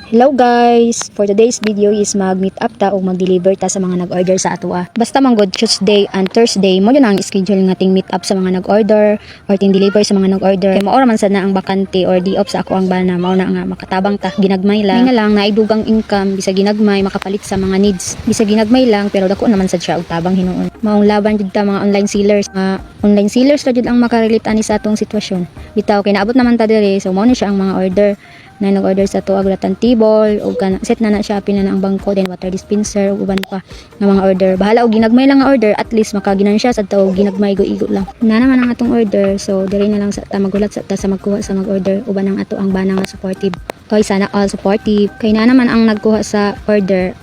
Hello guys! For today's video is mag-meet up ta o mag-deliver ta sa mga nag-order sa atoa. Basta man gud Tuesday and Thursday mao na ang schedule nga ting meet up sa mga nag-order or ting deliver sa mga nag-order. Kay mao ra man sad na ang bakante or day off sa ako ang bana, mao na nga makatabang ta ginagmay lang. May nga lang naay dugang income bisag ginagmay, makapalit sa mga needs. Bisag ginagmay lang, pero dako naman sad siya og tabang hinuon. Maong laban jud ta, mga online sellers. Mga online sellers ra jud ang makarelate ani sa atong sitwasyon. Bitaw kay naabot naman ta diri, so mao na siya ang mga order na nag-order sa ato, rattan table o kana set na na siya, apil na na ang bangko, then water dispenser ug uban pa nga mga order. Bahala og ginagmay lang nga order, at least makaginansya sad ta og ginagmay go igo lang. Na naman ang atong order, so diri na lang sa ta magulat sa ta sa magkuha sa mag-order uban ang ato ang bana nga supportive. Kay sana all supportive. Kay na naman ang nagkuha sa order,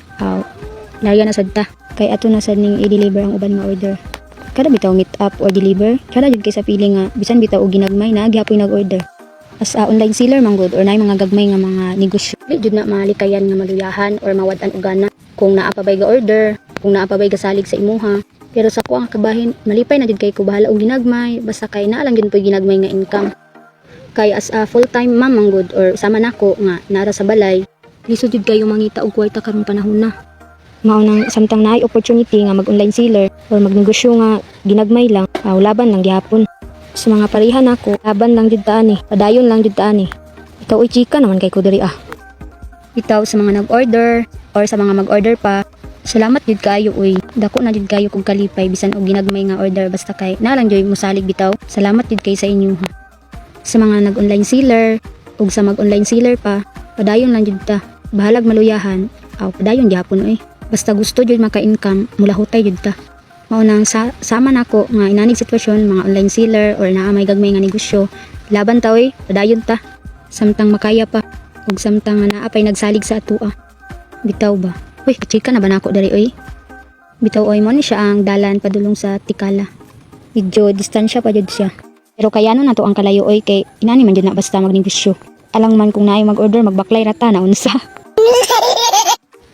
larya na sad ta kay ato na sad ning i-deliver ang uban nga order. Kada bitaw meet up or deliver, kada jud kay sa feeling nga bisan bitaw og ginagmay na gihapoy nag-order. As a online seller man gud or naay mga gagmay nga mga negosyo, dili jud na malikayan nga maluyahan or mawad-an og gana kung naa pa bay ga order, kung naa pa bay gasalig sa imuha. Pero sa ko ang kabahin, malipay na jud kay ko, bahala og ginagmay, basta kay naa lang jud po'y ginagmay nga income. Kay as a full-time mom man gud or sama nako nga nara sa balay, lisod jud kayo mangita og kwarta karong panahon na. Mao nang samtang naay opportunity nga mag-online seller or magnegosyo nga ginagmay lang, laban lang gihapon. Sa mga pareha nako, laban lang jud ta ani, padayon lang jud ta ani. Ikaw uy, chika naman kay ko diri ah. Bitaw sa mga nag-order or sa mga mag-order pa, salamat jud kayo uy. Dako na jud kayo kog kalipay bisan og ginagmay nga order, basta kay na lang jud mosalig bitaw. Salamat jud kay sa inyo ha. Sa mga nag-online seller ug sa mag-online seller pa, padayon lang jud ta. Bahalag maluyahan, aw padayon gyapon oy. Basta gusto jud maka-income, mulahutay jud ta. Mao nang sa, sama nako nga inanig sitwasyon, mga online seller or naa may gagmay nga negosyo, laban ta oy, padayon ta. Samtang makaya pa ug samtang nga naa pay nagsalig sa atoa. Bitaw ba? Uy, chika na ba nako diri oy? Bitaw oy, mo ni siya ang dalan padulong sa Tikala. Medyo distansya pa jud siya. Pero kaya no nato ang kalayo oy, kay inani man jud na basta magnegosyo. Alang man kung naay mag-order, magbaklay rata na unsa.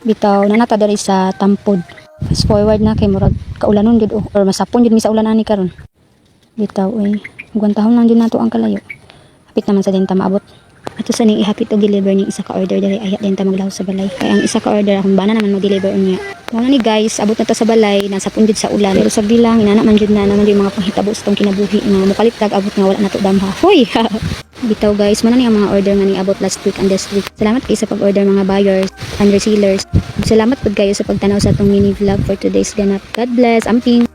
Bitaw na nata diri sa Tampod. Fast forward na kay murag kaulanon jud oh, or masapon jud mi sa ulan ani karon. Bitaw oy, gwantahon lang jud nato ang kalayo. Hapit naman sa din ta maabot. Ato sa ning ihapit og deliver ning isa ka order diri, ayha din ta maglawas sa balay. Kay ang isa ka order, akong bana naman mag-deliver unya. Mao na ni guys, abot na ta sa balay, nasapon jud sa ulan. Pero sagdi lang, inana man jud na naman jud mga panghitabo sa tong kinabuhi nga mokalit tag abot nga wala nato damha. Hoy. Bitaw guys, mao na ni ang mga order nga niabot last week and this week. Salamat kay sa pag-order, mga buyers and resellers. Salamat pud kayo sa pagtanaw sa atong mini vlog for today's ganap. God bless. Amping.